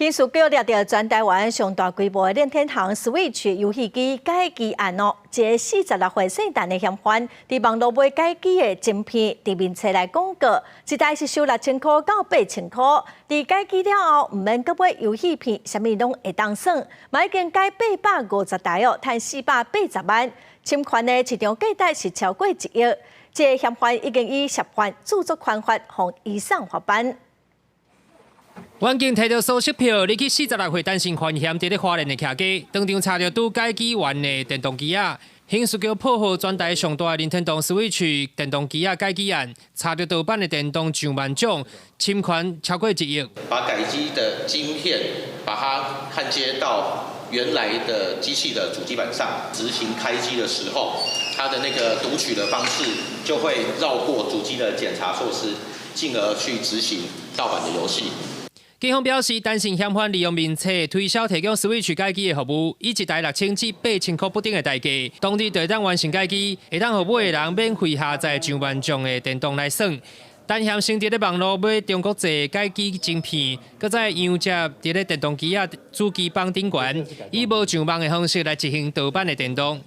刑事局掠著全台灣上大規模的任天堂 Switch 遊戲機改機案哦，一个46歲姓陳的嫌犯，佇網路賣改機的晶片，佇面冊來廣告，一台是收6000箍到8000箍。佇改機了後，毋免閣買遊戲片，啥物攏會當耍，嘛已經改850台哦，趁480萬，侵權的市場價值是超過1億。這个嫌犯已經以涉犯著作權法，予移送法辦。遠警提著搜索票，入去46歲陳姓犯嫌佇咧花蓮的徛家，當場查著拄改機完的電動機仔。刑事局破獲全台上大的任天堂 Switch 電動機仔改機案，查著盜版的電動上萬種，侵權超過1億。把改機的晶片，把它焊接到原來的機器的主機板上，執行開機的時候，它的那個讀取的方式就會繞過主機的檢查措施，進而去執行盜版的遊戲。警方表示，陳姓嫌犯利用面冊推銷提供 Switch 改機的服務，以一台6000至8000箍不等的代價，當日就會當完成改機，會當予買的人免費下載上萬種的電動來耍。陳嫌先佇咧網路買中國製改機晶片，閣再佯接佇咧電動機仔主機板頂懸，以無上網的方式來執行盜版的電動。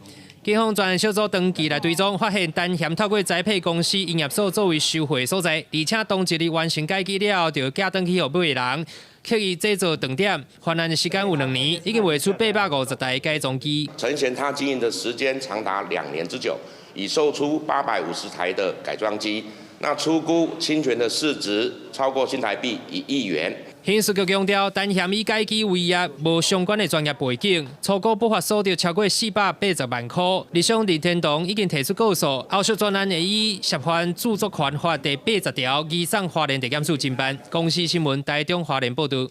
警方專案小組長期來追蹤，發現陳嫌透過栽培公司營業所作為收貨所在，而且當日完成改機了後，就寄轉去予買的人，刻意製造斷點。犯案的時間有2年，已經賣出850台改裝機。陳賢他經營的時間長達2年之久，已售出850台的改裝機。那初估侵權的市值超過新台幣1億元。刑事局強調，陳嫌以改機為業，無相關的專業背景，初估不法所得超過480萬箍。日商任天堂已經提出告訴，後續專案會以涉犯著作權法第80條，移送花蓮地檢署偵辦。公視新聞台中花蓮報導。